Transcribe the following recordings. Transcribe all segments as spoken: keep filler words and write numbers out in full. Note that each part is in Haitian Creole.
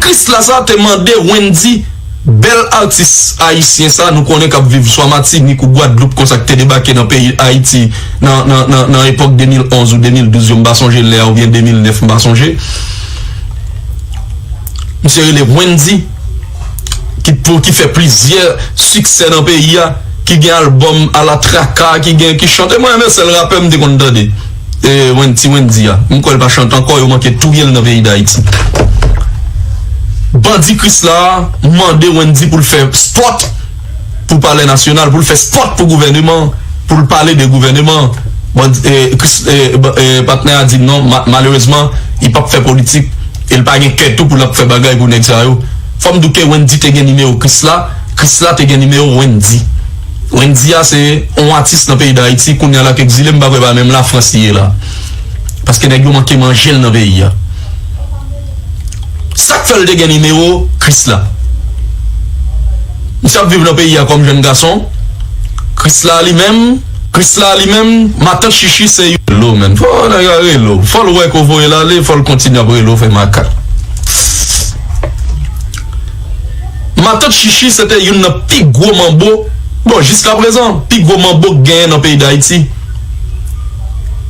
Krisla sa te mande Wendy, bèl atis ayisyen sa nou konnen k ap viv swa Matinik ou Gwadloup konsa k te debake nan peyi Ayiti nan, nan, nan, nan epòk de mil onz ou de mil douz yo, m pa sonje lè a, oubyen de mil nèf, m pa sonje. Misye rele Wendy, ki, pou, ki fè plizyè siksè nan peyi a, ki gen albòm ala traka, ki gen, ki chante. Mwen, men sèl rapè m te konn tande. E, Wen-, ti Wendy a. M kwè l pa chante ankò, yo manke touye l nan peyi Dayiti. Bandi Krisla mande Wendy pou l fè spòt pou Palè Nasyonal, pou l fè spòt pou gouvèneman, pou l pale de gouvèneman. Bandi, e, Kris-, e, ba-, e, patnè a di non, ma-, malerezman, li p ap fè politik, e l pa gen kè tou pou l ap fè bagay pou nèg sa yo. Fò m di w ke Wendy te gen nimewo Krisla, Krisla te gen nimewo Wendy. Wendy a se yon atis nan peyi Dayiti, kounye a l ap egzile, m pa kwè pa menm Lafrans li ye la. Paske nèg yo manke manje l nan peyi a. Sa k fè l te gen nimewo Krisla? Misye ap viv nan peyi a kòm jèn gason. Krisla li menm, Krisla li menm, matant Chichi se yon relo, menm. Fò nèg la relo. Fò l wè ke w voye l ale, fò l kontinye ap relo, fè makak. Matant Chichi se te youn nan pi gwo manbo, bon, jiskaprezan, pi gwo manbo k genyen nan peyi Dayiti.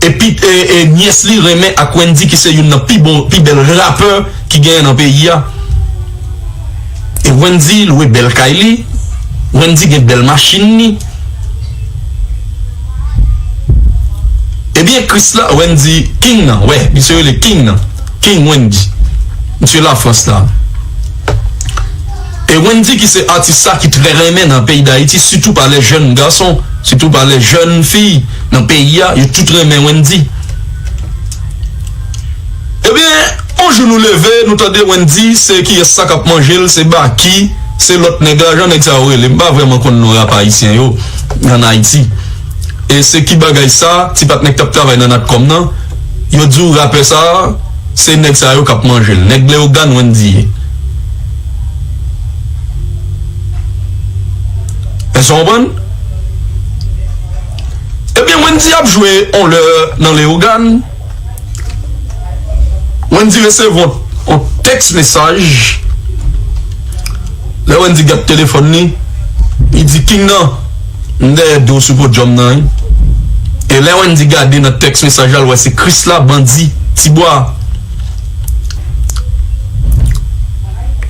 Epi, e, e, nyès li renmen ak Wendy ki se youn nan pi bon, pi bèl rapè ki genyen nan peyi a. E Wendy lwe bèl kay li, Wendy gen bèl machin li. Ebyen, Krisla, Wendy, King nan, wè, misye rele King nan. King Wendy. Misye Lafrans la. E Wendy ki se atis sa ki trè renmen nan peyi Dayiti, sitou pa lè jèn gason, sitou pa lè jèn fi nan peyi a, yo tout renmen Wendy. Ebyen, yon jou nou leve, nou tande Wendy, se kiyès sa k ap manje l, se Baky, se lòt nèg la, jan nèg sa yo rele. M pa vrèman konn non rap ayisyen yo ann Ayiti. E se ki bagay sa, ti patnè k t ap travay nan Natcom nan, yo di w rapè sa, se nèg sa yo k ap manje l. Nèg Leyogàn Wendy ye. Èske w konprann? Ebyen, Wendy ap jwe yon lè nan Leyogàn. Wendy resevwa yon tèks mesaj. Lè Wendy gad telefòn li, li di, "King nan, m dèyè do sou podyòm nan, wi." E lè Wendy gade nan tèks mesaj la, l wè se Krisla, Bandi, Tibwa.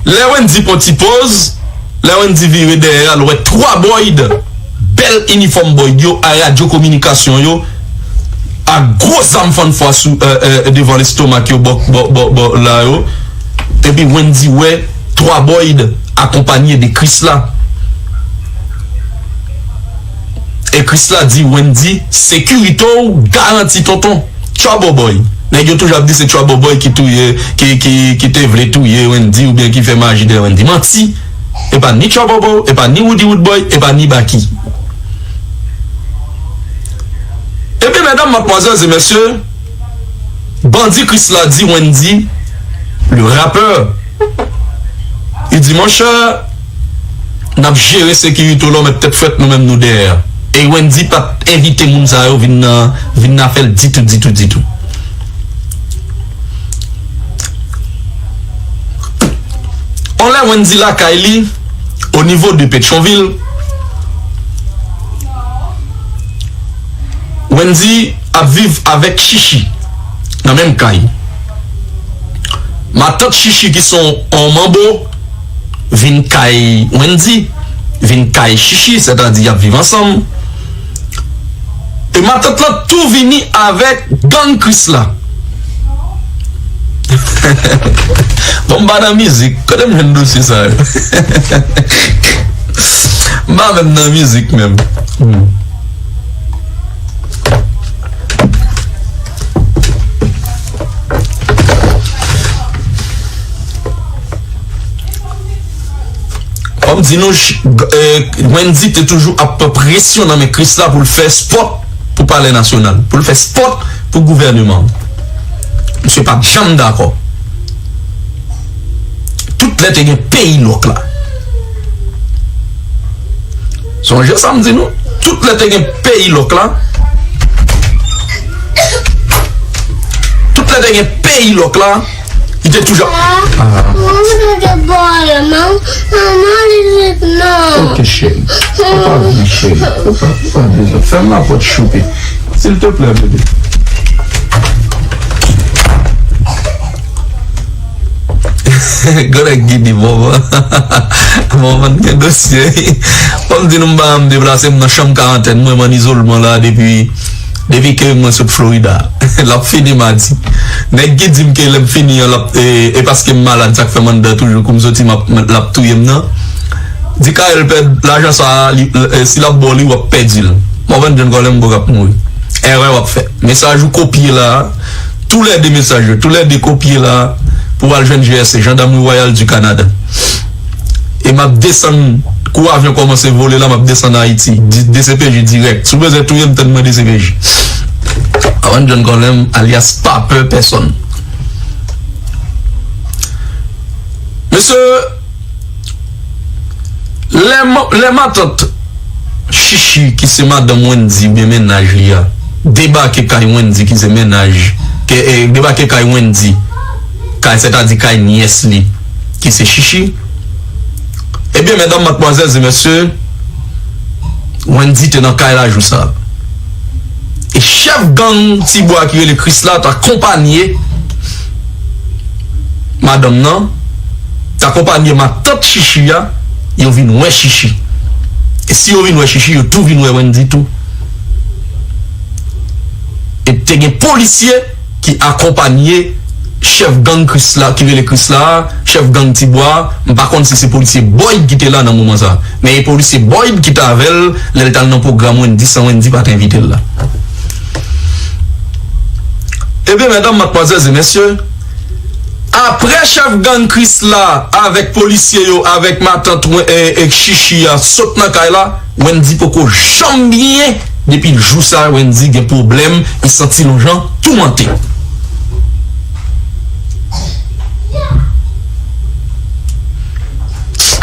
Lè Wendy pran ti poz, lè Wendy vire dèyè a, l wè twa Boyd, bèl inifòm Boyd yo, a radyo kominikasyon yo, ak gwo zam fannfwa sou, e, e, devan lestomak yo, bò, bò, bò, bò la yo. Epi Wendy wè twa Boyd akonpanye de Krisla. E Krisla di Wendy, "Sekirite w garanti, tonton." Trouble Boy. Nèg yo toujou ap di se Trouble Boy ki touye, ki, ki, ki te vle touye Wendy oubyen ki fè maji dèyè Wendy. Manti. E pa ni Trouble Boy, e pa ni Woody Woodboy, e pa ni Baky. Ebyen, medam, madmwazèl e mesye, Bandi Krisla di Wendy, le rapè, li di, "Monchè, n ap jere sekirite w la, w mèt tèt frèt, nou menm nou dèyè." E Wendy pa t envite moun sa yo vin nan, vin nan afè l ditou, ditou, ditou. On lè Wendy lakay li, o nivo de Petyonvil, Wendy ap viv avèk Chichi nan menm kay. Matant Chichi ki se yon manbo vin kay Wendy, vin kay Chichi, sètadi y ap viv ansanm. E matant lan tou vini avèk gang Krisla. Bon, m pa nan mizik. Kote m jwenn dosye sa yo? M pa menm nan mizik menm. Hmm. Kòm di nou, ch-, g-, e, Wendy te toujou ap pran presyon nan men Krisla pou l fè spòt pou Palè Nasyonal, pou l fè spòt pou gouvèneman an. Misye pa t janm dakò. Tout lè te gen peyi lòk la. Sonje sa m di nou. Tout lè te gen peyi lòk la. Tout lè te gen peyi lòk la. Li te toujou. Ah. Ou pa, ou pa bezwen. Fèm lapòt choupe. Silteplè, bebe. Granèg ki di, bon, bon, bon, gen dosye. Kòm di nou, m pa janm deplase, m nan chanm karantèn, mwen, m an izolman la depi, depi ke mwen sot Florida. L ap fini madi. Nèg ki di m ke lè m fini an, l ap, e, e paske m malad, sa k fè m anndan toujou, kou m soti, m ap, l ap touye m nan. Di Carel pèd lajan sa a, li, e, si l ap ba w li, w ap pèdi l. M ap ann jwenn kòlè m bò k ap mouri. Erè w ap fè. Mesaj ou kopye la a, toulède mesaj yo, toulède kopye la a, pou w al jwenn G R C, Gendarmerie Royale du Canada. E m ap desann, kou avyon kòmanse vole la, m ap desann Ayiti, di, D C P J dirèk. Si w bezwen touye m, tann mwen D C P J. Avan John Colem, alyas Pa Pè Pèsonn. Mesye, lè ma-, lè matant Chichi, ki se madanm Wendy, oubyen mennaj li a, debake kay Wendy, ki se mennaj, ke, e, debake kay Wendy, kay, sètadi kay nyès li, ki se Chichi, ebyen, medam, madmwazèl e mesye, Wendy te nan kay la jou sa a. E chèf gang Tibwa ki rele Krisla t akonpanye madanm nan, t akonpanye matant Chichi a, yo vin wè Chichi. E si yo vin wè Chichi, yo tou vin wè Wendy tou. E te gen polisye ki akonpanye chèf gang Krisla, ki rele Krisla a, chèf gang Tibwa a, m pa konn si se polisye Boyd ki te la nan moman sa a. Men e polisye Boyd ki t avè l lè l t al nan pwogram Wendy san Wendy pa t envite l la. Ebyen, medam, madmwazèl e mesye, apre chèf gang Krisla avèk polisye yo, avèk matant Wen-, e, e Chichi a sot nan kay la, Wendy poko janm byen. Depi jou sa a, Wendy gen pwoblèm, li santi l yon jan toumante.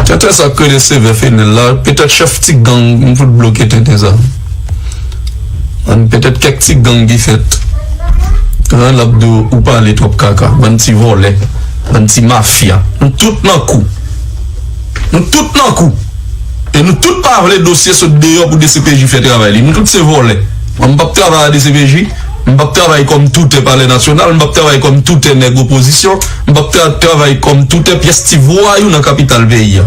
Tenten sa k rele sevè fenèl la, petèt chèf ti gang, m fout bloke tenten sa. An, petèt kèk ti gang ki fèt. An, l ap di w, ou pale twòp kaka, bann ti vòlè, bann ti mafya. Nou tout nan kou. Nou tout nan kou. E nou tout pa vle dosye sot deyò pou D C P J fè travay li. Nou tout se vòlè. Mwen, m p ap travay a D C P J, m p ap travay kòm toutè Palè Nasyonal, m p ap travay kòm toutè nèg opozisyon, m p ap tra-, travay kòm toutè pyès ti vwayou nan kapital peyi a.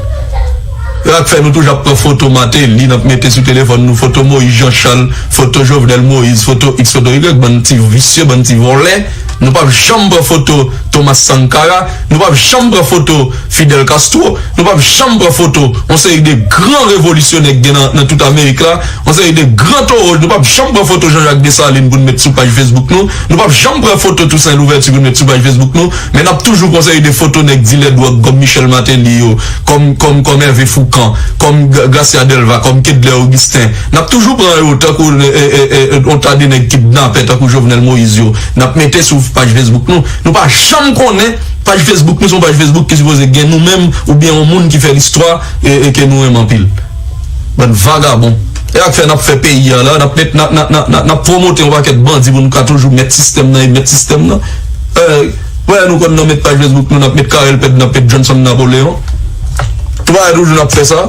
E sa k fè nou toujou ap pran foto Martelly, n ap mete sou telefòn nou, foto Moïse Jean Charles, foto Jovenel Moïse, foto X, foto Y, bann ti visye, bann ti vòlè. Nou p ap janm pran foto Thomas Sankara, nou p ap janm pran foto Fidel Castro, nou p ap janm pran foto yon seri de gran revolisyonè k gen nan, nan tout Amerik la, yon seri de gran towo, nou p ap janm pran foto Jean-Jacques Dessalines pou n met sou paj Facebook nou, nou p ap janm pran foto Toussaint Louverture pou n met sou paj Facebook nou, men n ap toujou pran yon seri de foto nèg dilè dwòg kòm Michel Martelly yo, kòm, kòm, kòm Hervé Fourcand, kòm Ga-, Garcia Delva, kòm Kedler Augustin. N ap toujou pran yo tankou, e, e, e, e, yon ta de nèg kidnapè tankou Jovenel Moïse yo. N ap mete sou paj Facebook nou. Nou pa janm konnen paj Facebook nou se yon paj Facebook ki sipoze gen nou menm oubyen yon moun ki fè listwa e, e ke nou renmen anpil. Bann vagabon. E sa k fè n ap fè peyi a la, n ap met, n ap, n ap, n ap, n ap, n ap pwomote yon pakèt bandi pou nou ka toujou met sistèm nan e met sistèm nan. E, wè, nou konn nan met paj Facebook nou, n ap met Carel Pèd, n ap met Johnson Napoléon. Tout bagay toujou n ap fè sa.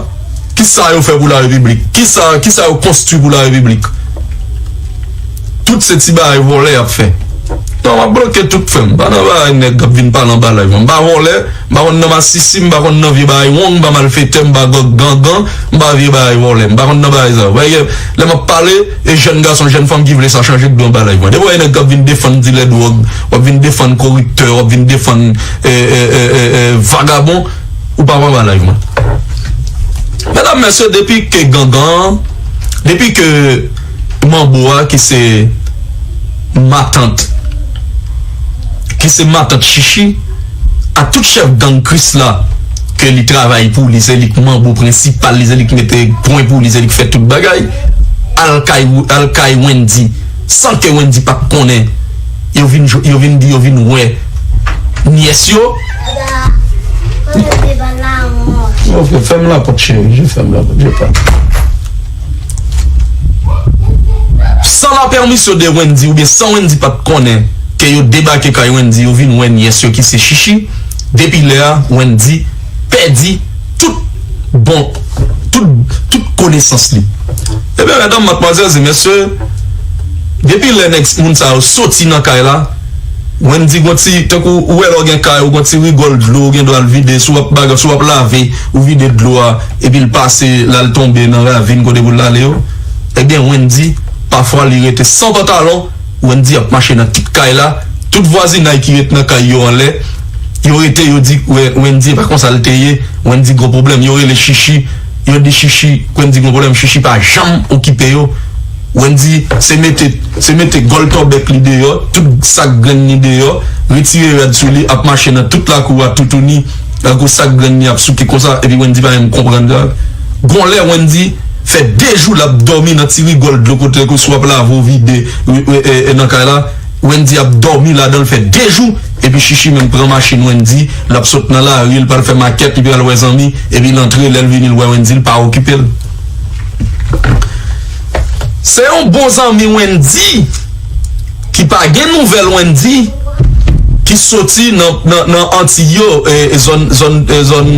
Kisa yo fè pou larepiblik? Kisa, kisa yo konstwi pou larepiblik? Tout se ti bagay vòlè y ap fè. Non, m ap bloke tout, frè m. M pa nan bagay nèg k ap vin pale anba live mwen. M pa vòlè, m pa konn nan masisi, m pa konn nan vye bagay wong, m pa malfetè, m pa gang, gangan, m pa vye bagay vòlè. M pa konn nan bagay sa. Ou wè, lè m ap pale, e jèn gason, jèn fanm ki vle sa chanje k dwe anba live mwen. Depi w wè nèg k ap vin defann dilè dwòg, w ap vin defann koriptè, w ap vin defann, e, e, e, e, e, vagabon, ou pa pran bagay mwen. Medam, mesye, depi ke gangan, depi ke manbo a ki se matant, ki se matant Chichi, ak tout chèf gang Krisla, ke li travay pou li, se li k manbo prensipal li, se li k mete pwen pou li, se li k fè tout bagay, al kay, al kay Wendy, san ke Wendy pa t konnen, yo vin, yo vin di, yo vin wè nyès yo. Ok, fèm lapòt, cheri, je fèm lapòt, je pa. San la pèmisyon de Wendy, oubyen san Wendy pa t konnen ke yo debake kay Wendy, yo vin wè nyès yo ki se Chichi. Depi lè a, Wendy pèdi tout bon tout, tout konesans li. Ebyen, medam, madmwazèl e mesye, depi lè nèg moun sa yo soti nan kay la, Wendy gon ti, tankou ou wè lè w gen kay ou, gon ti rigòl dlo, ou gen dwa l vide, si w ap bagay, si w ap lave, ou vide dlo a, epi l pase, l al tonbe nan ravin kote pou l ale yo. Ebyen, Wendy, pafwa li rete san pantalon, Wendy ap mache nan tout kay la, tout vwazinay ki ret nan kay yo anlè, yo rete, yo di, Wendy, e pa konsa l te ye, Wendy gon pwoblèm, yo rele Chichi, yo di Chichi, Wendy gon pwoblèm, Chichi pa janm okipe yo. Wendy, se mete, se mete gòl tòbèk li deyò, tout sak grenn li deyò, retire rad sou li, ap mache nan tout lakou a toutouni, tankou sak grenn li ap souke konsa, epi Wendy pa menm konprann sa. Gon lè Wendy fè de jou l ap dòmi nan ti rigòl dlo kote ke si w ap lave ou vide, e, e, e, e, nan kay la, Wendy ap dòmi ladan l fè de jou, epi Chichi menm pran machin Wendy, l ap sot nan lari, l pral fè makèt, li pral wè zanmi, epi l antre, lè l vini, l wè Wendy, l pa okipe l. Se yon bon zanmi Wendy, ki pa gen nouvèl Wendy, ki soti nan, nan, nan Antiy yo, e, e zòn, zòn, e zòn,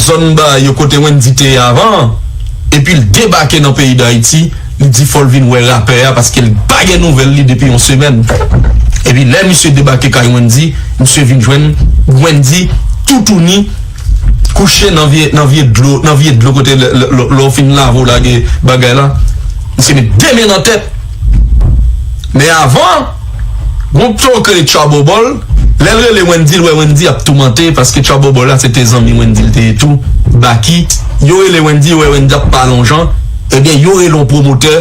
zòn ba yo kote Wendy te ye avan, epi l debake nan peyi Dayiti, li di fò l vin wè rapè a paske l pa gen nouvèl li depi yon semèn. Epi lè misye debake kay Wendy, misye vin jwenn Wendy toutouni kouche nan vye, nan vye dlo, nan vye dlo kote lè, lè, lè, lè w fin lave w lage bagay la. Misye met de men nan tèt. Men avan, gon pto k rele Trouble Ball, lè l rele Wendy, l wè Wendy ap toumante, paske Trouble Ball la se te zanmi Wendy l te ye tou, Baky. Yo rele Wendy, yo wè Wendy ap pale yon jan, ebyen yo rele yon pwomotè,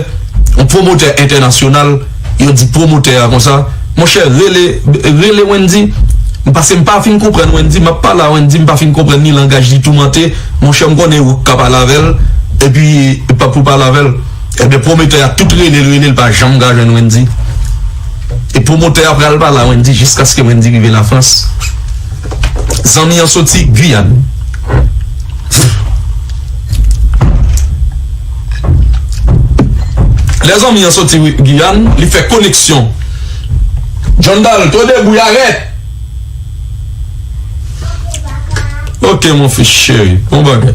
yon pwomotè entènasyonal, yo di pwomotè a konsa, monchè, rele, rele Wendy, paske m pa fin konprann Wendy, m ap pale a Wendy, m pa fin konprann ni langaj li toumante, monchè, m konnen ou k ka pale avè l, epi pa pou pale avè l. Ebyen, pwomotè a tout rele l, rele l, pa janm ka jwenn Wendy. E pwomotè a pral pale a Wendy jiskaske Wendy rive Lafrans. Zanmi an soti Giyàn. Lè zanmi an soti Giyàn, li fè koneksyon. John Dalto, debout, arrête! Ok, mon fils chéri, bon bagay.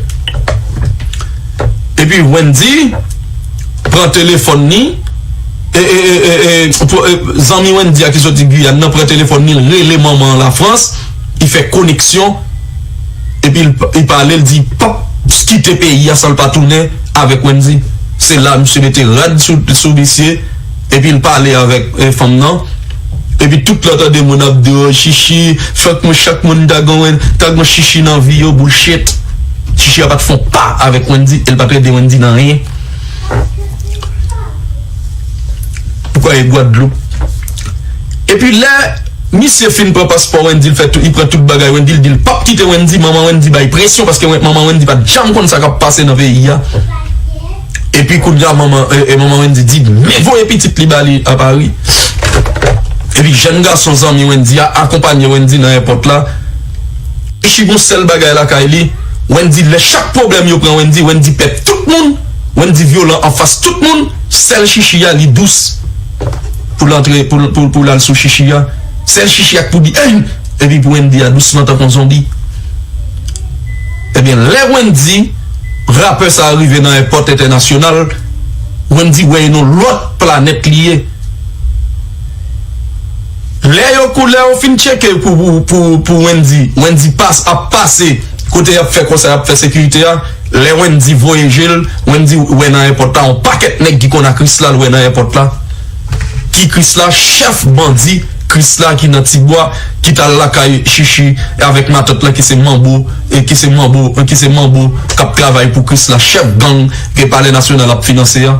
Epi Wendy pran telefòn li, e, e, e, e, e, pou, e, zanmi Wendy a ki soti Giyàn nan pran telefòn li, l rele manman an Lafrans, li fè koneksyon, epi l, li pale, l di, l p ap kite peyi a san l pa tounen avèk Wendy. Se la, misye mete rad sou, sou misye, epi l pale avèk, e, fanm nan. Epi tout lè w tande moun ap di, o, Chichi, fòk moun, chak moun ta gon, ta gon Chichi nan vi yo, bullshit. Chichi a pa t fè yon pa avèk Wendy, e l pa t rete Wendy nan anyen. Ou kwè e Gwadloup. Epi lè misye fin pran paspò Wendy, l fè tout, li pran tout bagay Wendy, l di l p ap kite Wendy, manman Wendy bay presyon, paske Wen-, manman Wendy pa t janm konn sa k ap pase nan peyi a. Epi kounye a, manman, e, e, manman Wendy di, men voye pitit li ba li a Pari. Epi jèn gason zanmi Wendy a akonpanye Wendy nan èpòt la. Chichi gon sèl bagay lakay li. Wendy, lè chak pwoblèm yo pran Wendy, Wendy pè tout moun. Wendy vyolan anfas tout moun. Sèl Chichi a, li dous. Pou l antre, pou, pou, pou l al sou Chichi a. Sèl Chichi a k pou di, ey! Epi pou Wendy a dousman tankou yon zonbi. Ebyen, lè Wendy, rapè sa a rive nan èpòt entènasyonal, Wendy wè e nan lòt planèt li ye. Lè yo kou, lè yo fin tcheke pou, pou, pou, pou Wendy, Wendy pas, ap pase kote y ap fè konsèy, y ap fè sekirite a. Lè Wendy voye je l, Wendy wè nan èpòt la, yon pakèt nèg ki konn a Krisla, l wè nan èpòt la. Ki Krisla, chèf bandi Krisla ki nan Tibwa, ki t al lakay Chichi avèk matant lan ki se Manbo, e ki se Manbo, e ki se Manbo k ap travay pou Krisla, chèf gang ke Palè Nasyonal ap finanse a.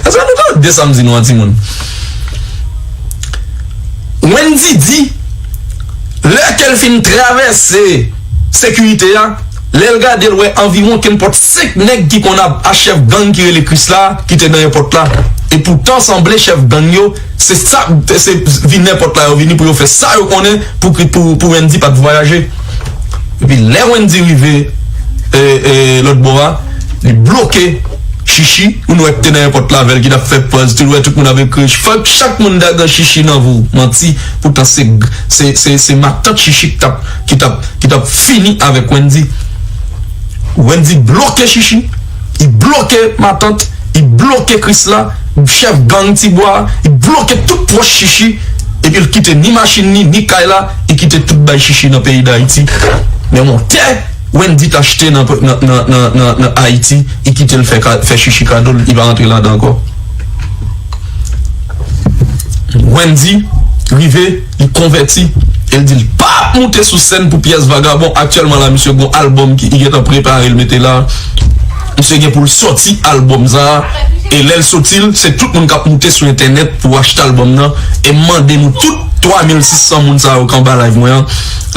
Èske nou tande sa m di nou an, timoun? Wendy di, lè ke l fin travèse sekirite a, lè l gade, l wè anviwon kenpòt senk nèg ki konn a, a chèf gang ki rele Krisla, ki te nan èpòt la. E poutan, sanble chèf gang yo, se sa, se vin èpòt la yo vini pou yo fè sa yo konnen pou, pou, pou Wendy pa t vwayaje. Epi lè Wendy rive, e, e, lòt bò a, li bloke Chichi, moun wè ki te nan èpòt la avè l, ki t ap fè pòz, tout, wè tout moun ap ekri, fòk chak moun dagan Chichi nan vou, manti, poutan se, se, se, se matant Chichi ki t ap, ki t ap, ki t ap fini avèk Wendy. Wendy bloke Chichi, li bloke Matant, li bloke Krisla, chèf gang Tibwa, li bloke tout pwòch Chichi, epi l kite ni machin ni, ni kay la, li kite tout bay Chichi nan peyi Dayiti. Men yon tè Wendy t achte nan, nan, nan, nan, nan, nan Ayiti, li kite l fè, ka- fè Chichi kado l, li pa rantre ladan ankò. Wendy rive, li konvèti, e l di l p ap moute sou sèn pou pyès vagabon. Aktyèlman la, misye gon albòm ki li gentan prepare, l mete la. Misye gen pou l sòti albòm sa a. E lè l sòti l, se tout moun k ap moute sou entènèt pou achte albòm nan. E m mande nou tout twa mil sis san moun sa yo k anba live mwen an,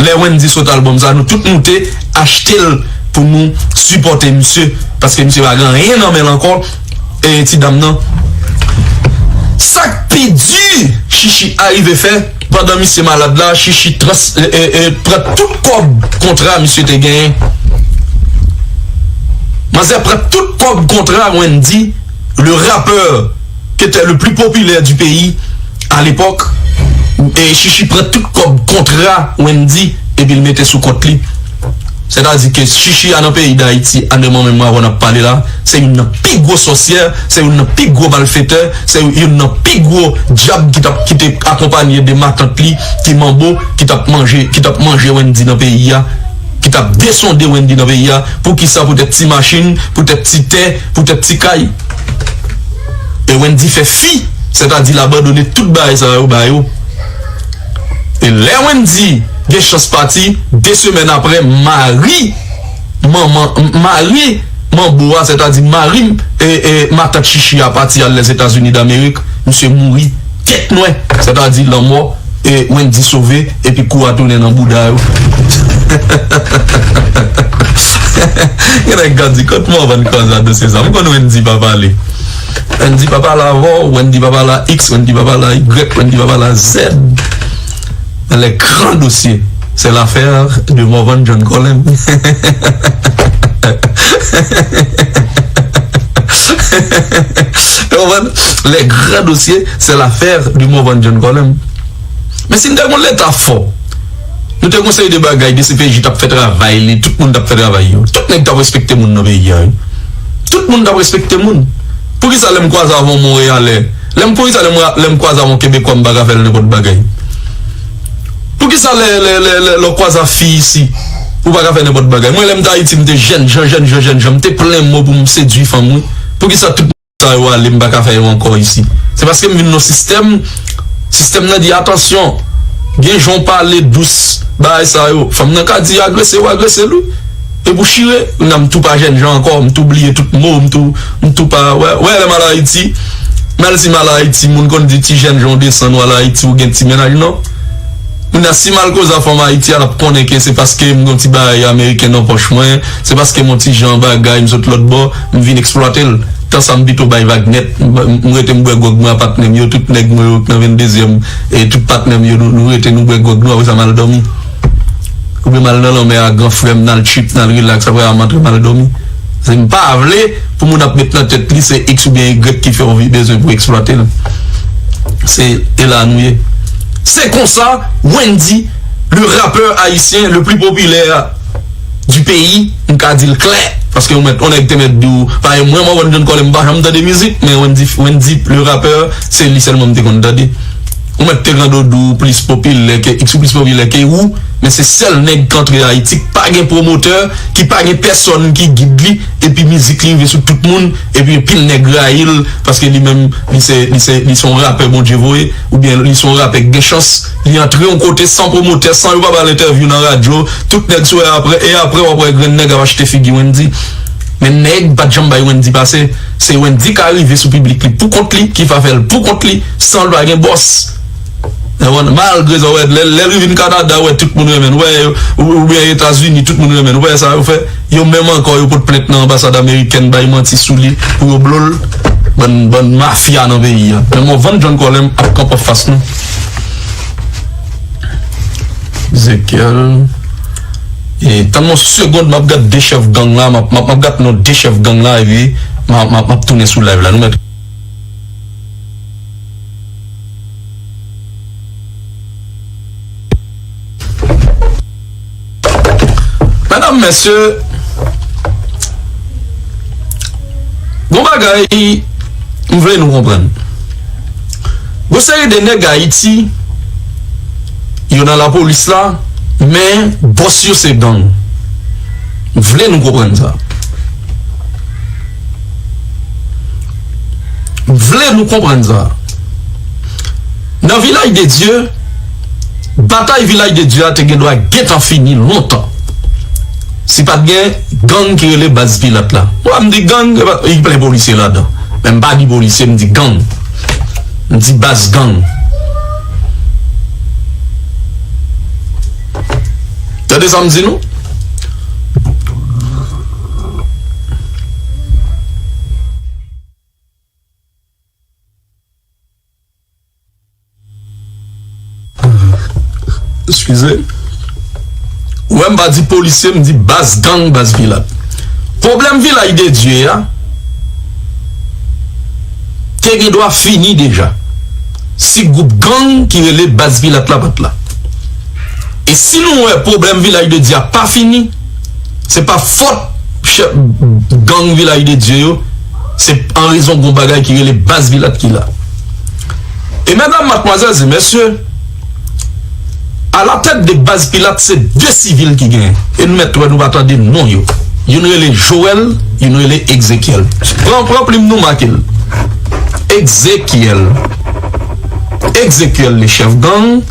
lè Wendy sot albòm sa a, nou tout moute achte l pou nou sipòte misye. Paske misye pa gen anyen nan men l ankò. E ti dam nan. Sa k pi di Chichi arive fè pandan misye malad la, Chichi trans, e, e, e, pran tout kòb kontra misye te genyen. Manzè pran tout kòb kontra Wendy, le rappeur qui était le plus populaire du pays à l'époque. E Chichi pran tout kòb kontra Wendy epi l mete sou kont li. Sètadi ke Chichi a nan peyi Dayiti, a nan moman menm avan n ap pale la, se youn nan pi gwo sòsyè, se youn nan pi gwo malfetè, se youn nan pi gwo dyab ki t ap, ki te akonpanye de matant li, ki manbo, ki t ap manje, ki t ap manje Wendy nan peyi a, ki t ap desonde Wendy nan peyi a. Poukisa? Poutèt ti machin, poutèt ti tè, poutèt ti kay. E Wendy fè fi, sètadi l abandone tout bagay sa yo ba yo. E lè Wendy gen chans pati, de semèn apre, mari manman, mari manbo a, sètadi mari, e, e, matant Chichi a pati al Lèzetazini Damerik, misye mouri tèt nwè, sètadi lanmò, e Wendy sove, epi kou a tounen nan bouda yo. Gen nèg k ap di, "Kot Morvan koz a dosye sa?" M konn Wendy pa pale. Wendy pa pale avè w, Wendy pa pale a X, Wendy pa pale a Y, Wendy pa pale a Z. Dans les grands dossiers, c'est l'affaire de Morvan John Colem. Ou konprann? Les grands dossiers, c'est l'affaire de Morvan John Colem. Men si n te gon leta fò, nou te gon seri de bagay, D C P J t ap fè travay li, tout moun t ap fè travay yo. Tout nèg t ap respekte moun nan peyi a, wi. Tout moun t ap respekte moun. Poukisa lè m kwaze avè yon Monreyalè, lè m, poukisa lè m, lè m kwaze avè yon Kebekwa, m pa ka fè l nenpòt bagay? Poukisa lè, lè, lè, lè, lè w kwaze a fi isi, ou pa ka fè nenpòt bagay? Mwen, lè m te Ayiti, m te jènjan, jènjan, jènjan, m te plen mo pou m sedui fanm, wi. Poukisa tout sa yo ale, m pa ka fè yo ankò isi? Se paske m vin nan sistèm, sistèm nan di, "Atansyon, gen jan w pale dous, bagay sa yo." Fanm nan ka di agrese w, agrese l, wi. E pou chire, kounye a m tou pa jènjan ankò, m tou bliye tout mo, m tou, m tou pa, wè, wè, lè m al Ayiti, m al, si m al Ayiti, moun konn di ti jènjan w desann, w al Ayiti, ou gen ti mennaj, non. Kounye a, si m al koze a fanm Ayiti a, l ap konnen ke se paske m gen yon ti bagay ameriken nan pòch mwen, se paske m yon ti jan bagay, m sot lòt bò, m vin eksplwate l. Tan sa, m pito bay vag nèt, m, m rete m bwè gwòg mwen a patnè m yo, tout nèg mwen yo k nan venndezyèm, e tout patnè m yo, nou, nou rete nou bwè gwòg nou, apre sa m al dòmi. Oubyen m al nan lanmè a gran frè m, n al trip, n al rilaks, apre a m antre m al dòmi. Se m pa vle pou moun ap met nan tèt li se X oubyen Y ki fè w vi-, bezwen pou eksplwate l. Se, e la nou ye. Se konsa, Wendy, le rappeur haïtien le plus populaire du pays, m ka di l klè, paske yon mèt, yon nèg te mèt di w, pa mwen, Morvan John Colem, m pa janm tande mizik, men Wendy, Wendy, le rappeur, se li sèlman m te konn tande. Ou mèt te rande w di w plis popilè ke X, ou plis popilè ke ou, men se sèl nèg k antre Ayiti k pa gen pwomotè, ki pa gen pèsòn ki gid li, epi mizik li rive sou tout moun, epi anpil nèg rayi l, paske li menm, li se, li se, li se yon rapè Bondye voye, oubyen li se yon rapè k gen chans, li antre yon kote san pwomotè, san yo pa ba l entèvyou nan radyo, tout nèg sou e apre, e apre w ap wè grenn nèg ap achte figi Wendy. Men nèg pa t janm bay Wendy pase. Se Wendy ka rive sou piblik li pou kont li, ki fa fè l pou kont li, san l pa gen bòs. Ou konprann? Malgre sa, w wè, lè, lè l vin Kanada, w wè tout moun renmen l. W wè, ou, oubyen Etazini, tout moun renmen l. W wè sa yo fè? Yo menm ankò, yo pot plent nan anbasad amerikèn, bay manti sou li, pou yo blo l. Bann, bann mafya nan peyi a. Men Morvan John Colem ap kanpe anfas nou. Ezekiel. E, tann yon segonn, m ap gad de chèf gang la, m ap, m ap, m ap gad non de chèf gang la, epi m ap, m ap, m ap tounen sou live la. Nou mèt. Medam, mesye, Gon bagay m vle nou konprann. Gon seri de nèg Ayiti, yo nan lapolis la, men bòs yo se gang. M vle nou konprann sa. M vle nou konprann sa. Nan Vilaj de Dye, batay Vilaj de Dye a te gen dwa gentan fini lontan. Si pa t gen gang ki rele Baz Pilat la. Bon, m di gang, e pa, e plen polisye ladan. Men m pa di polisye, m di gang. M di baz gang. Tande sa m di nou? Eskize. Ou wè m pa di polisye, m di baz gang, baz Pilat. Pwoblèm Vilaj de Dye a te gen dwa fini deja. Si gwoup gang ki rele baz Pilat la pa t la. E si nou wè pwoblèm Vilaj de Dye a pa fini, se pa fòt chèf gang Vilaj de Dye yo, se an rezon gon bagay ki rele baz Pilat ki la. E medam, madmwazèl e mesye, alatèt de baz Pilat se de sivil ki genyen. E nou mèt wè nou pa tande non yo. Youn rele Joel, youn rele Egzekyèl. Pran, pran plim nou make l. Egzekyèl. Egzekyèl le chèf gang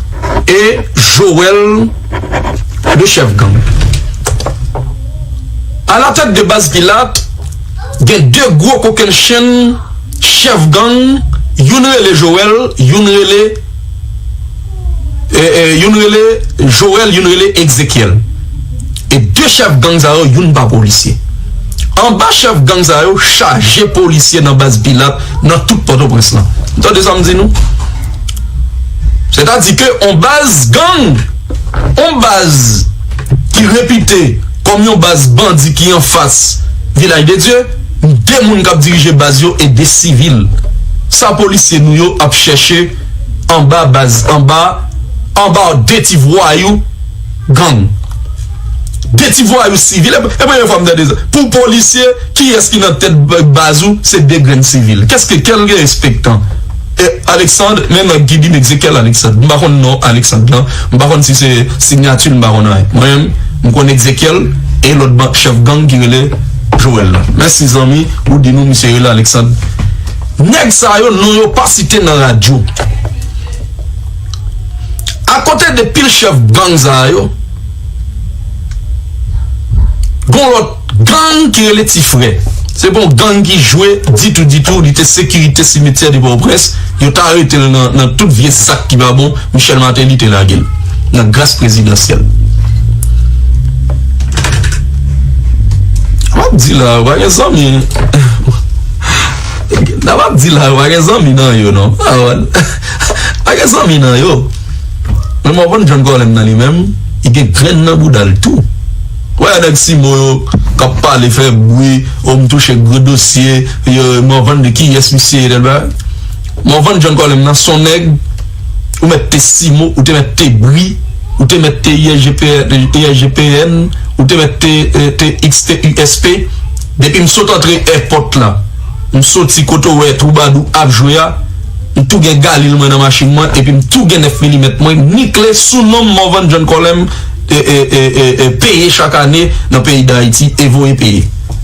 e Joel le chèf gang. Alatèt de baz Pilat, gen de gwo kokennchenn chèf gang, youn rele Joel, youn rele, e, e, youn rele Joel, youn rele Egzekyèl. E de chèf gang sa yo, youn pa polisye. Anba chèf gang sa yo, chaje polisye nan baz Pilat, nan tout Pòtoprens lan. Tande sa m di nou? Sètadi ke on baz gang, on baz ki repite kòm yon baz bandi ki anfas Vilaj de Dye, de moun k ap dirije baz yo e de sivil. Sa polisye nou yo ap chèche anba baz, anba, anba de ti vwayou gang. De ti vwayou sivil. E, e premye fwa m tande sa. Pou polisye, kiyès ki nan tèt ba-, baz ou? Se de grenn sivil. Kèske, kèl respektan? E, Alexandre, men nèg ki di m Egzekyèl Alexandre. M pa konn non Alexandre lan. M pa konn si se siyati l, m pa konn anyen. Mwen menm, m konn Egzekyèl e lòt ban-, chèf gang ki rele Joel la. Mèsi zanmi, ou di nou misye rele Alexandre. Nèg sa yo, non yo pa site nan radyo. Akote de pil chèf gang sa yo, gon lòt gang ki rele Ti Frè. Se pa yon gang ki jwe ditou, ditou. Li te sekirite simetyè de Pòtoprens. Yo t arete l nan, nan tout vye zak ki pa bon. Michel Martelly te lage l nan gras prezidansyèl. W ap di la, w pa gen zanmi. N ap ap di la, yo pa gen zanmi nan yo, non. Ah, pa gen zanmi nan yo. Men Morvan John Colem nan li menm, li gen grenn nan bouda l tou. Wè, nèg Simo yo k ap pale, fè bri, o m touche gwo dosye, yo, Morvan de kiyès misye ye, tèl bagay. Morvan John Colem nan, se yon nèg, ou mèt te Simo, ou te mèt te bri, ou te mèt te I S G P N, I S G P N, ou te mèt te, eh, te X T U S P. Depi m sot antre èpòt la, m soti kote w wè twoubadou ap jwe a, m tou gen galil mwen nan machin mwen, epi m tou gen nèf milimèt mwen, nikle sou non m Morvan John Colem, e, e, e, e, e, peye chak ane nan peyi Dayiti e voye peye.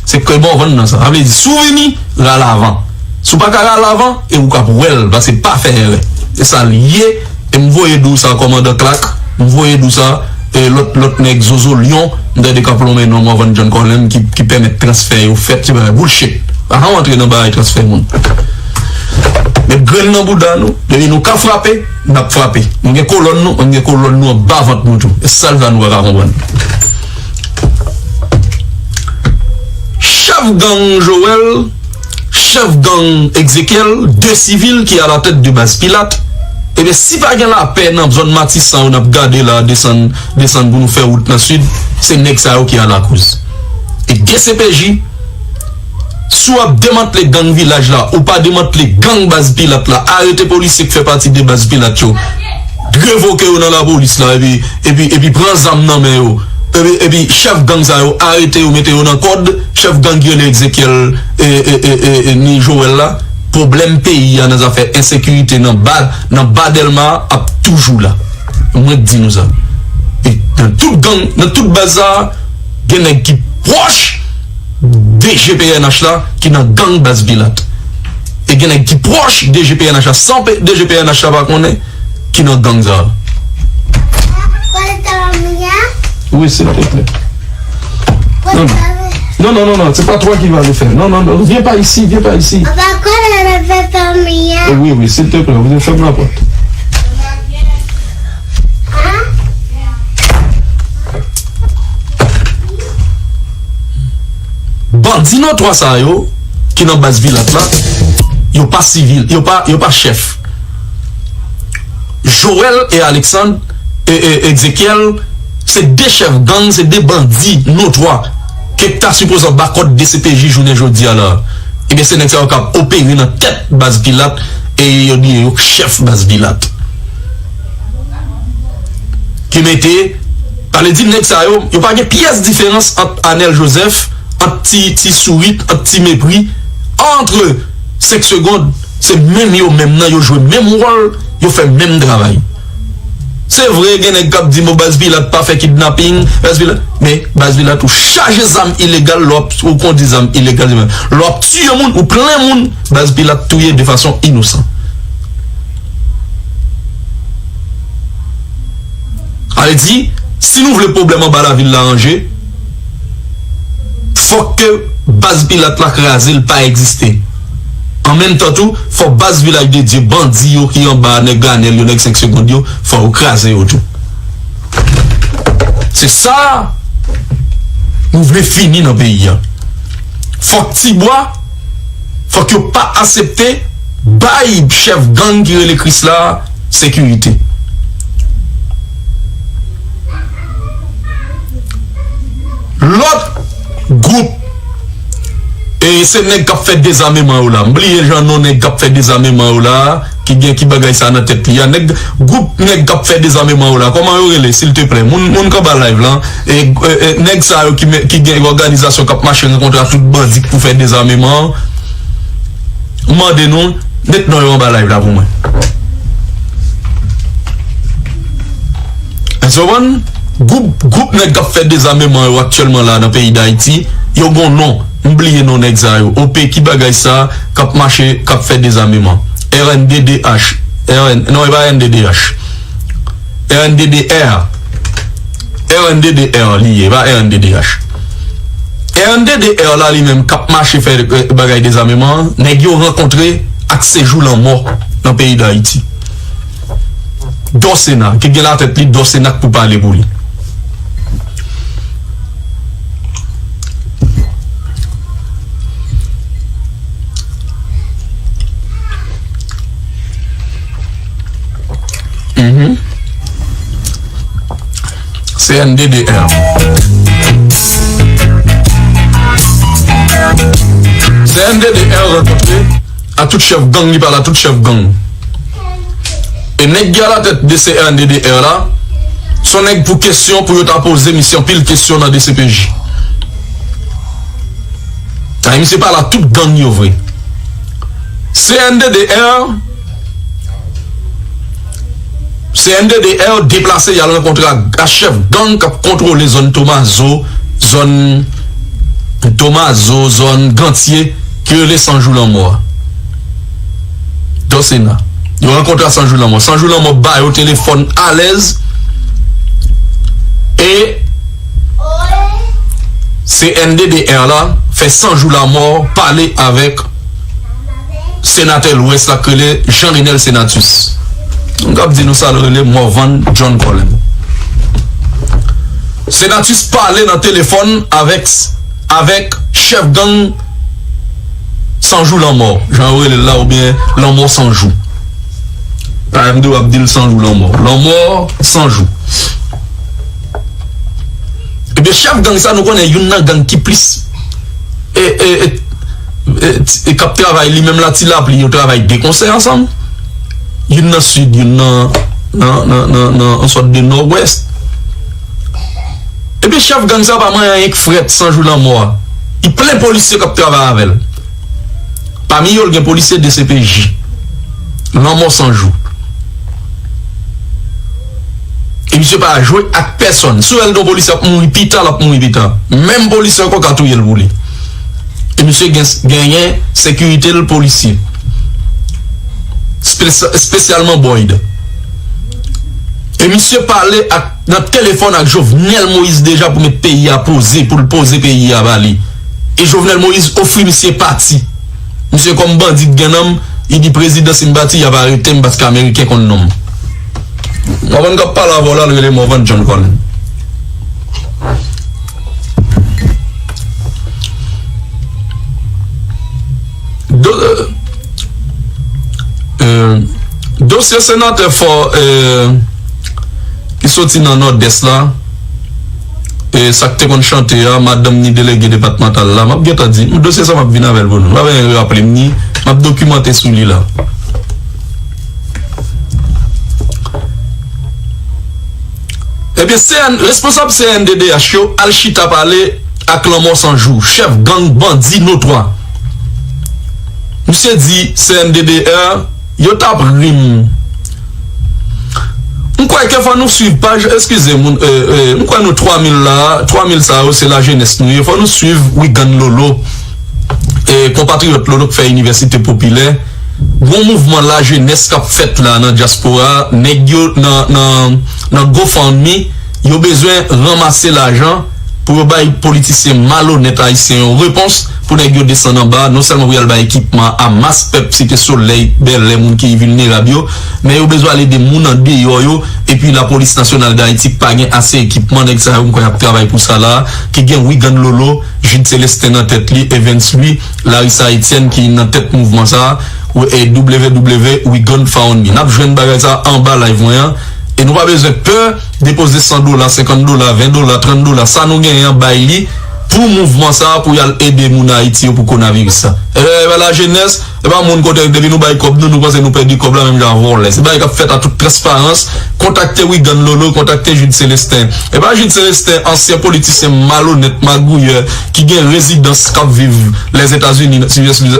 Se ke Morvan nan sa. Sa vle di, si w vini, rale avan. Si w pa ka rale avan, e ou k ap wè l, paske pa fè erè. E sa l ye, e m voye di w sa, kòmandan Clark, m voye di w sa, e lòt, lòt nèg Zozo Lyon, m tande k ap lonmen non Morvan John Colem ki, ki pèmèt transfè yo fèt, se bagay bullshit. Pa ka antre nan bagay transfè moun. Met grenn nan bouda nou, depi nou ka frape, n ap frape. Nou gen kolòn nou, nou gen kolòn nou anba vant nou tou. E sèl sa nou pa ka konprann. Chèf gang Joel, chèf gang Egzekyèl, de sivil ki alatèt de baz Pilat. Ebyen, si pa gen lapè nan zòn Matisan yo n ap gade la, desann, desann pou nou fè wout nan sid, se nèg sa yo ki alakoz. E D C P J, si w ap demantle gang Vilaj la, ou pa demantle gang baz Pilat la, arete polisye k fè pati de baz Pilat yo, revoke yo nan lapolis la, epi, epi, epi pran zam nan men yo. Epi, epi chèf gang sa yo arete yo, mete yo nan kòd. Chèf gang ki rele Ezekiel, e, e, e, e, e, ni Joel la. Pwoblèm peyi a nan zafè ensekirite nan ba, nan ba Dèlma a ap toujou la. Mwen di nou sa. E nan tout gang, nan tout baz sa a, gen nèg ki pwòch D G P N H la ki nan gang Baz Pilat. E gen nèg ki pwòch D G P N H la, san pe-, D G P N H la pa konnen, ki nan gang sa a. Oui, s'il te plaît. Non, non, non, non, non, c'est pas toi qui vas le faire. Non, non, non, viens pas ici, viens pas ici. On va connaître la famille. Oui, oui, s'il te plaît, ferme la porte. Bandi notwa sa yo ki nan Baz Pilat la, yo pa sivil, yo pa, yo pa chèf. Joel e Alexandre, e, e, Ezekiel, se de chèf gang, se de bandi notwa ke ta sipoze anba kòd D C P J jounen jodi a la. Ebyen, se nèg sa yo k ap opere nan tèt Baz Pilat e yo di yo chèf Baz Pilat. Ki mete, sa vle di nèg sa yo, yo pa gen pyès diferans ant Anèl Jozèf, ant Ti, Ti Sourit, ant Ti Mepri, ant Senk Segond, se menm yo menm nan, yo jwe menm wòl, yo fè menm travay. Se vre, gen nèg k ap di, bon, Baz Pilat pa fè kidnaping, Baz Pilat, men Baz Pilat ou chaje zam ilegal, lè w ap, ou kondi zam ilegal, lè w ap tiye moun, ou plen moun, Baz Pilat touye de fason inosan. Sa vle di, si nou vle pwoblèm anba lavil la ranje, fòk ke Baz Pilat la kraze, l pa egziste. An menm tan tou, fò baz Vilaj de Dye, bandi yo ki anba nèg Anèl yo, nèg Senk Segond yo, fò yo kraze yo tou. Se sa nou vle fini nan peyi a. Fòk Tibwa, fòk yo pa aksepte bay chèf gang ki rele Krisla sekirite. Lòt gwoup, e se nèg k ap fè dezameman yo la. M bliye jan non nèg k ap fè dezameman yo la, ki gen ki bagay sa nan tèt li a. Nèg, gwoup nèg k ap fè dezameman yo la, kòman yo rele, silteplè? Moun, moun k anba live la, e, e, e, nèg sa yo ki, ki gen òganizasyon k ap mache rankontre ak tout bandi pou fè dezameman an, m mande nou, met non yo anba live la pou mwen. Èske w konprann? Gwoup, gwoup nèg k ap fè dezameman yo aktyèlman la nan peyi Dayiti, yo gon non. M bliye non nèg sa yo. O P ki bagay sa k ap mache, k ap fè dezameman? R N D D H. R N, non, e pa R N D D H. R N D D R. R N D D R li ye, e pa R N D D H. R N D D R la li menm k ap mache fè, eh, bagay dezameman an, nèg yo rankontre ak sejou lanmò nan peyi Dayiti. Dòsena, ki gen latèt li, Dòsena k pou pale pou li. Mhm. C N D D R. C N D D R rankontre a tout chèf gang, li pale a tout chèf gang. E nèg ki alatèt de C N D D R la, se yon nèg pou kesyon, pou yo ta poze misye anpil kesyon nan D C P J. Ay, misye pale a tout gang yo vre. C N D D R, C N D D R deplase, y al rankontre ak, ak chèf gang k ap kontwole zòn Tomazo, zòn Tomazo, zòn Gantye, ki rele San Jou Lanmò a. Dòsena. Yo rankontre a San Jou Lanmò. San Jou Lanmò ba yo telefòn alèz. E C N D D R la fè San Jou Lanmò pale avèk senatè Lwès la k rele Jean Renel Senatus. M kab di nou sa l rele Morvan John Colem. Senatus pale nan telefòn avèk, avèk chèf gang San Jou Lanmò, jan yo rele l la, oubyen Lanmò San Jou. Pa M D W ap di l San Jou Lanmò. Lanmò San Jou. Ebyen, chèf gang sa, nou konnen youn nan gang ki plis, e, e, e, e, e, k ap travay li menm la, Ti Lapli, yo travay de konsè ansanm. Youn nan sid, youn nan, nan, nan, nan, nan, yon sòt de nòdwès. Ebyen, chèf gang sa pa manyen anyen k frèt san jou lanmò a. Li plen polisye k ap travay avè l. Pami yo, l gen polisye D C P J. Lanmò san jou. E misye pa jwe ak pèsonn. Si w wè l gen yon polisye ap mouri pita, l ap mouri pita. Menm polisye ankò ka touye l pou li. E misye gen, genyen sekirite l polisye. Espe-, espesyalman Boyd. E misye pale ak, nan telefòn ak Jovenel Moïse deja pou met peyi a poze, pou l poze peyi a ba li. E Jovenel Moïse ofri misye pati. Misye kòm bandi k gen nan m, li di prezidan si m pati, y ap arete m paske Ameriken konn non m. Mòvan k ap pale avè w la, l rele Mòvan John Colin. Do-, euh, euh, dosye senatè fò, euh, ki soti nan Nòdès la, e sa k te konn chante a, madanm ni delege depatmantal la, m ap gentan di, dosye sa m ap vin avè l pou nou. M ap raple m ni, m ap dokimante sou li la. Ebyen, C N, responsab C N D D H yo al chita pale ak Lanmò San Jou, chèf gang bandi notwa. Misye di C N D D H yo t ap ri m. M kwè ke fò nou swiv paj, eskize moun, e, e, m kwè nou twa mil la, twa mil sa yo se lajenès nou ye. Fò nou swiv Wigan Lolo, e, konpatriyòt Lolo k fè Inivèsite Popilè. Gon mouvman lajenès k ap fèt la nan dyaspora, nèg yo nan, nan, nan GoFundMe, yo bezwen ranmase lajan pou yo bay politisyen malonèt ayisyen yo repons, pou nèg yo desann anba, non sèlman pou y al bay ekipman a mas pèp Site Solèy, Bèlè, moun ki vilnerab yo, men yo bezwen al ede moun andeyò yo, epi Lapolis Nasyonal d Ayiti k pa gen ase ekipman, nèg sa yo m kwè y ap travay pou sa la, ki gen Wigan Lolo, Jude Célestin nan tèt li, Evens Louis, Larissa Etienne ki nan tèt mouvman sa a, e W W W Wigan Found Me. N ap jwenn bagay sa a anba live mwen an. E nou pa bezwen pè depoze san dola, senkant dola, ven dola, trant dola, sa nou genyen an bay li pou mouvman sa a, pou y al ede moun Ayiti yo pou konaviris la. E, e pa lajenès, e pa moun kote depi nou bay kòb nou, nou panse nou pèdi kòb la menm jan vòlè. Se bagay k ap fèt an tout transparans. Kontakte Wigan Lolo, kontakte Jude Célestin. E pa Jude Célestin, ansyen politisyen malonèt, magouyè, ki gen rezidans k ap viv Lèzetazini,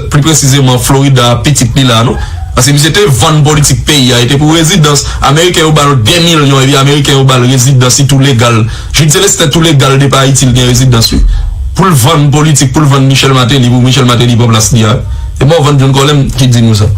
pli presizeman Florida, pitit li la, non? Paske misye te vann politik peyi a, e te pou rezidans. Ameriken yo ba l de milyon, epi Ameriken yo ba l rezidans, li tou legal. Jude Célestin tou legal depi Ayiti, l gen rezidans, wi. Pou l vann politik, pou l vann Michel Martelly, pou Michel Martelly pran plas li a. E Morvan John Colem ki di nou sa.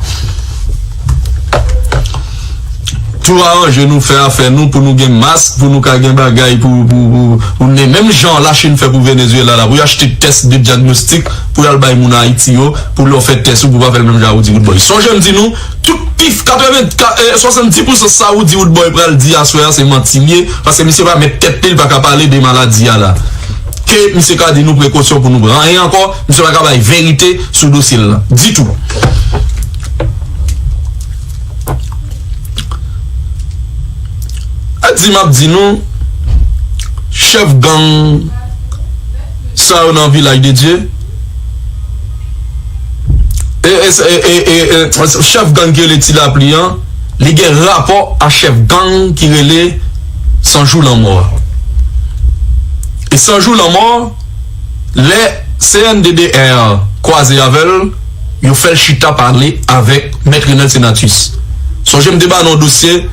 Tou aranje nou, fè afè nou pou nou gen mask, pou nou ka gen bagay, pou, pou, pou, pou ne, menm jan Lachin fè pou Venezuela la, pou y achte tès de dyagnostik, pou y al bay moun Ayiti yo, pou lè w fè tès ou, pou pa fè l menm jan a Woody Woodboy. Sonje m di nou, tout pif katreven, ka-, eh, swasanndis pousan sa Woody Woodboy pral di aswè a, se manti l ye, paske misye pa mèt tèt li, li pa ka pale de maladi a la. Ke misye ka di nou prekosyon pou nou pran anyen ankò, misye pa ka bay verite sou dosye l lan. Ditou. A di m ap di nou, chèf gang sa yo nan Vilaj de Dye, e, e, e, e, e, e, chèf gang ki rele Ti Lapli an, li gen rapò a chèf gang ki rele San Jou Lanmò a. E San Jou Lanmò, lè C N D D R kwaze avè l, yo fè l chita pale avèk Mèt Renel Senatus. Sonje m te ba nou yon dosye,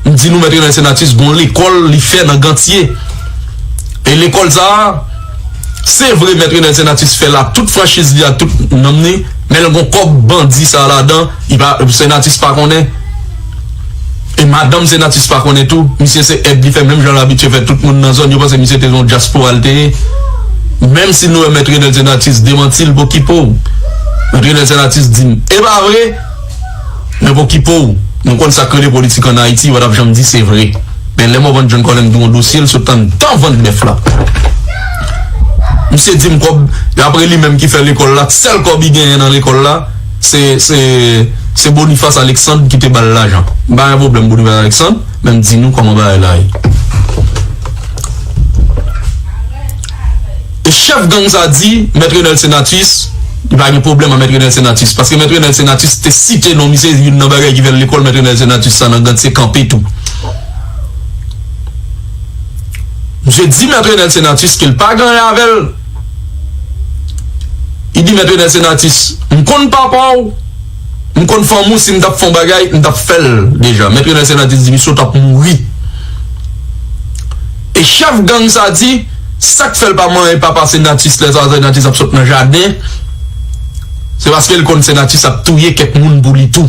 m di nou Mèt Renel Senatus gon lekòl li fè nan Gantye. E lekòl sa a, se vre Mèt Renel Senatus fè l ak tout franchiz li, ak tout nanm li, men l gon kòb bandi sa a ladan, li pa, Senatus pa konnen. E madanm Senatus pa konnen tou, misye se èd li fè, menm jan l abitye fè tout moun nan zòn yo panse misye te yon dyaspora l te ye. Menm si nou wè Mèt Renel Senatus demanti l, pokipo w. Mèt Renel Senatus di m, e pa vre, men pokipo w. Nou konn sa k rele politik ann Ayiti, yo pa t ap janm di se vre. Men lè Morvan John Colem di w yon dosye, l sot anndan vant bèf la. Misye di m kòb, apre li menm ki fè lekòl la, sèl kòb li genyen nan lekòl la, se, se, se Boniface Alexandre ki te ba l lajan. M pa gen pwoblèm Boniface Alexandre, men m di nou kòman bagay la ye. E chèf gang sa di, Mèt Renel Senatus, li pa gen pwoblèm ak Mèt Renel Senatus, paske Mèt Renel Senatus te site non misye, youn nan bagay ki fè l lekòl Mèt Renel Senatus sa nan Gantye kanpe tou. Misye di Mèt Renel Senatus ke l pa gen anyen avè l. Li di Mèt Renel Senatus, "M konn papa w, m konn fanmi w, si m t ap fè yon bagay, m t ap fè l deja." Mèt Renel Senatus di misye w t ap mouri. E chèf gang sa di, sa k fè l pa manyen papa Senatus lè sa Senatus ap sot nan jaden, se paske l konn Senatus ap touye kèk moun pou li tou.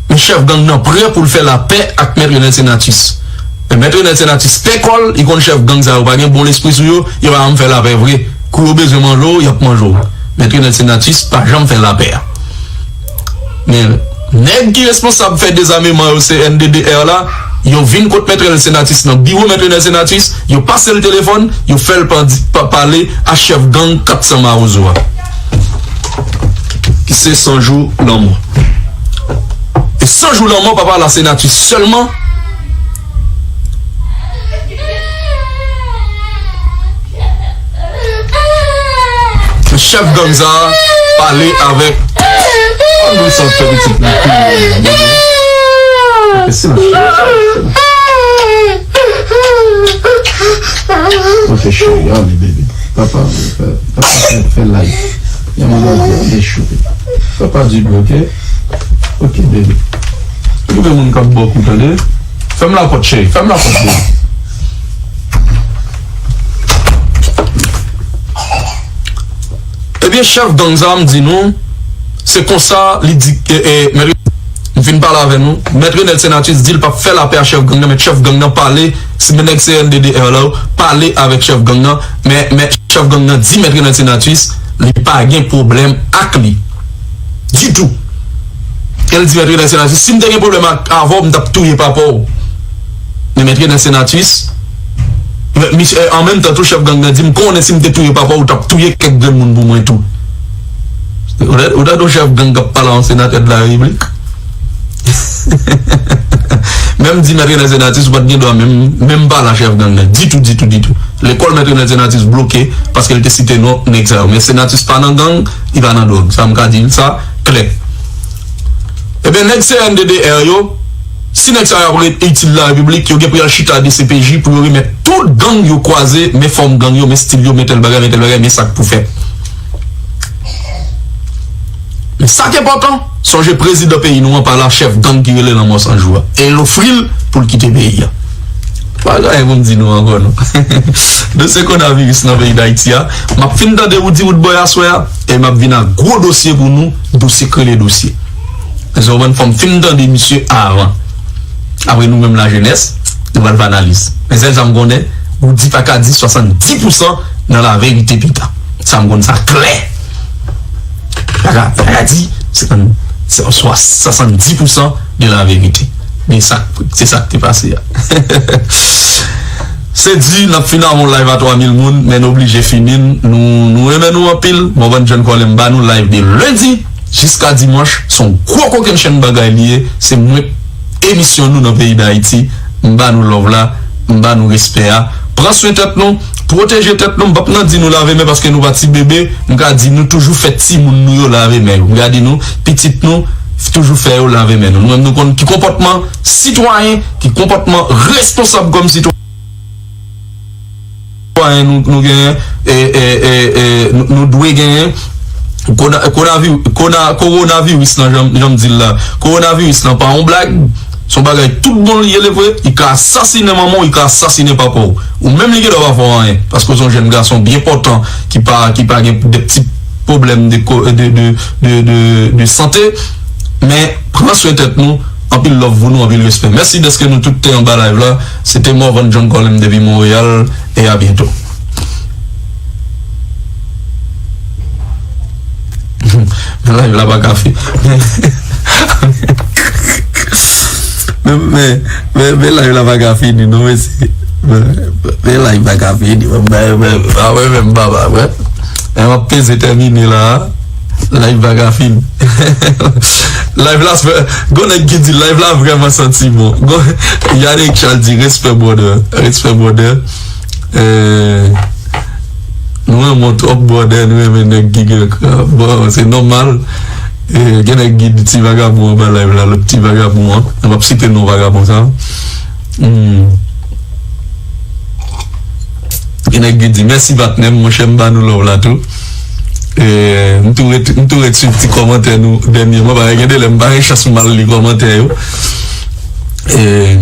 Men chèf gang nan prè pou l fè lapè ak Mèt Renel Senatus. Men Mèt Renel Senatus pè kò l, li konn chèf gang sa yo pa gen bon lespri sou yo, yo pa janm fè lapè vre. Kou yo bezwen manje w, y ap manje w. Mèt Renel Senatus pa janm fè lapè. Men nèg ki responsab fè dezameman yo, se N D D R la, yo vin kot Mèt Renel Senatus nan biwo Mèt Renel Senatus, yo pase l telefòn, yo fè l pa di, pa pale a chèf gang kat san Mawozo a, ki se San Jou Lanmò. E San Jou Lanmò pa pale a Senatus sèlman. Chèf gang sa a pale avèk. An nou sa fè pitit nan kou. Silans, silans, silans. Ok, cheri, ale, bebe. Papa, fè, papa, fè, fè live. Yon moun ap di, ale, cheri. Papa di, ok? Ok, bebe. Okipe moun k ap ba w kou, tande? Fèm lapòt, cheri. Fèm lapòt, bebe. Ebyen, chèf gang sa a, m di nou, se konsa li di, e, e, Mèt, m fin pale avè nou. Mèt Renel Senatus di l p ap fè lapè a chèf gang nan, men chèf gang nan pale, si men nèg C N D D R la yo, pale avèk chèf gang nan, men, men chèf gang nan di Mèt Renel Senatus, li pa gen pwoblèm ak li. Ditou. E l di Mèt Renel Senatus, si m te gen pwoblèm ak, avè w, m t ap touye papa w. Men Mèt Renel Senatus, men, misye, an menm tan tou, chèf gang nan di, "M konnen si m te touye papa w, ou t ap touye kèk grenn moun pou mwen tou." Ou ta, ou ta di yon chèf gang k ap pale a yon senatè de la repiblik. Menm di Mèt Renel Senatus, ou pa t gen dwa menm, menm pale a chèf gang nan. Ditou, ditou, ditou. Lekòl Mèt Renel Senatus bloke paske l te site non nèg sa yo. Men Senatus pa nan gang, li pa nan dwòg. Sa m ka di l sa klè. Ebyen, nèg C N D D R yo, si nèg sa yo ap ret itil la repiblik, yo gen pou y al chita D C P J pou yo remèt tout gang yo kwaze, men fòm gang yo, men stil yo, men tèl bagay, men tèl bagay, men sa k pou fèt. Men sa k enpòtan, sonje prezidan peyi nou an pa la chèf gang ki rele Lanmò San Jou a. E l ofri l pou l kite peyi a. Pa gen anyen pou m di nou ankò non. Dosye kowonaviris nan peyi Dayiti a, m ap fin tande Roody Roodboy aswè a, e m ap vin ak gwo dosye pou nou, dosye k rele dosye. Paske w konprann, fò m fin tande misye avan. Apre nou menm lajenès, nou pral fè analiz. Men sèl sa m konnen, Roody pa ka di swasanndis pousan nan laverite pita. Sa m konn sa klè. Pa ka, pa ka di, se konn, se swa swasanndis pousan de laverite. Men sa, se sa k te pase a. Se di, n ap fin avè yon live a twa mil moun, men n oblije fini l. Nou, nou renmen nou anpil. Morvan John Colem ba nou live de lendi jiska dimanch. Se yon gwo kokennchenn bagay li ye. Se mwen emisyon nou nan peyi Dayiti. M ba nou love la, m ba nou respè a. Pran swen tèt nou, pwoteje tèt nou. M p ap nan di nou lave men paske nou pa ti bebe. M ka di nou toujou fè timoun nou yo lave men yo. M ka di nou, pitit nou, toujou fè yo lave men nou. Nou menm nou konn ki konpòtman sitwayen, ki konpòtman responsab kòm sitwayen. Sitwayen nou, nou genyen, e, e, e, e, nou, nou dwe genyen. Kona-, konavi-, kona-, kowonaviris lan, jan, jan m di l la. Kowonaviris lan pa yon blag. Se yon bagay tout bon li ye, li vre. Li ka asasinen manman w, li ka asasinen papa w. Ou menm li gendwa pa fè w anyen. Paske w se yon jèn gason byen pòtan ki pa, ki pa gen de ti pwoblèm de ko-, de, de, de, de, de sante. Men, pran swen tèt nou. Anpil love pou nou, anpil respè. Mèsi dèske nou tout te anba live la. Se te Morvan John Colem depi Monreyal. E a byento. Men live la pa ka fini. Men, men, men, men live la pa ka fini, non, mesye. Men, men live pa ka fini. Men, men, men, a wè, men, baba, wè. Men, m ap peze tèmine la. Live pa ka fini. Live la, gon nèg ki di live la vrèman santi bon. Gon, Yannick Charles di respè, brother. Respè, brother. Eh, nou renmen w twòp, brother, nou renmen nèg ki gen kran. Bon, se nòmal. Eh, gen nèg ki di ti vagabon anba live la, lòt ti vagabon an. M p ap site non vagabon sa. Hmm. Gen nèg ki di, "Mèsi patnè m, monchè, m ba nou love la tou." E, m tou ret, m tou ret swiv ti kòmantè nou dènyèman, paske gen de lè m pa gen chans pou m al li kòmantè yo. E,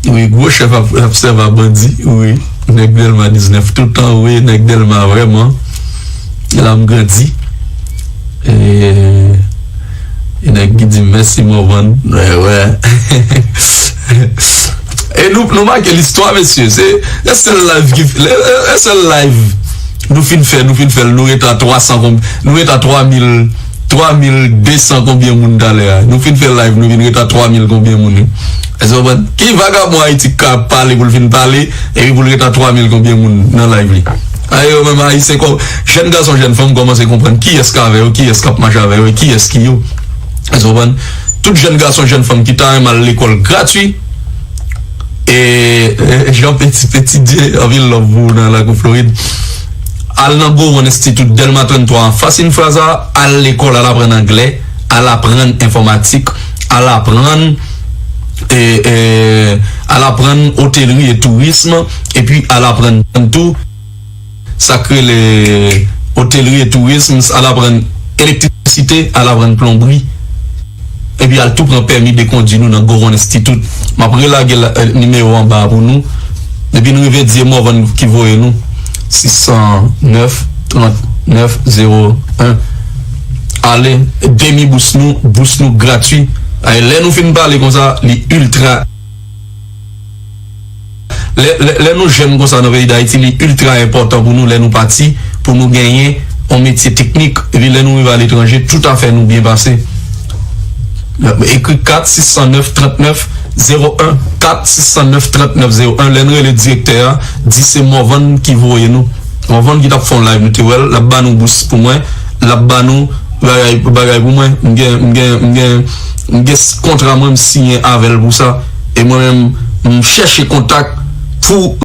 wi, gwo chèf ap, ap sèvi a bandi, wi. Nèg Dèlma diznèf, toutan, wi, nèg Dèlma, vrèman. La m grandi. E, e nèg ki di, "Mèsi, Morvan." Wè, wè. E nou, nou make listwa, mesye. Se, se sèl live ki, se, se sèl live nou fin fè, nou fin fè l, nou ret a twa san konb-, nou ret a twa mil, twa mil de san konbyen moun talè a. Nou fin fè live, nou vin ret a twa mil konbyen moun, wi. Èske w konprann? Ki vagabon Ayiti k ka pale pou l fin pale, epi pou l ret a twa mil konbyen moun nan live li? Ayo, menm Ayisyen, kò-, jèn gason, jèn fanm kòmanse konprann kiyès k avè yo, kiyès k ap mache avè yo, e kiyès ki yo. Èske w konprann? Tout jèn gason, jèn fanm ki ta renmen al lekòl gratwi, e, e, Jean Petit, Petit Dieu, anpil love pou ou nan lakou Florid. Al nan Gowon Institute, Dèlma trannntwa, anfas Infraza, al lekòl, al aprann anglè, al aprann enfòmatik, al aprann, e, e, al aprann otelri e tourism, epi al aprann tou sa k rele otelri e tourism, al aprann elektrisite, al aprann plonbri, epi al tou pran pèmi de kondwi nou nan Gowon Institute. M ap relage la, e, nimewo anba a pou nou. Depi n rive, di e Morvan ki voye nou. Sis san nèf, trant nèf, zewo en. Ale, demi bous nou, bous nou gratwi. Ay, lè nou fin pale konsa, li iltra Lè, lè, lè nou jèn konsa nan peyi Dayiti, li iltra enpòtan pou nou lè nou pati, pou nou genyen yon metye teknik. Epi lè nou rive aletranje, toutafè nou byen pase. Ekri kat sis san nèf trant nèf zewo en, kat sis san nèf trant nèf zewo en. Lè n rele direktè a, di se Morvan ki voye nou. Morvan ki t ap fè yon live, nou te wè l, l ap ba nou bous pou mwen, l ap ba nou bagay, bagay pou mwen. M gen, m gen, m gen, m gen s-, kontra mwen, m siyen avè l pou sa. E mwen menm, m chèche kontak pou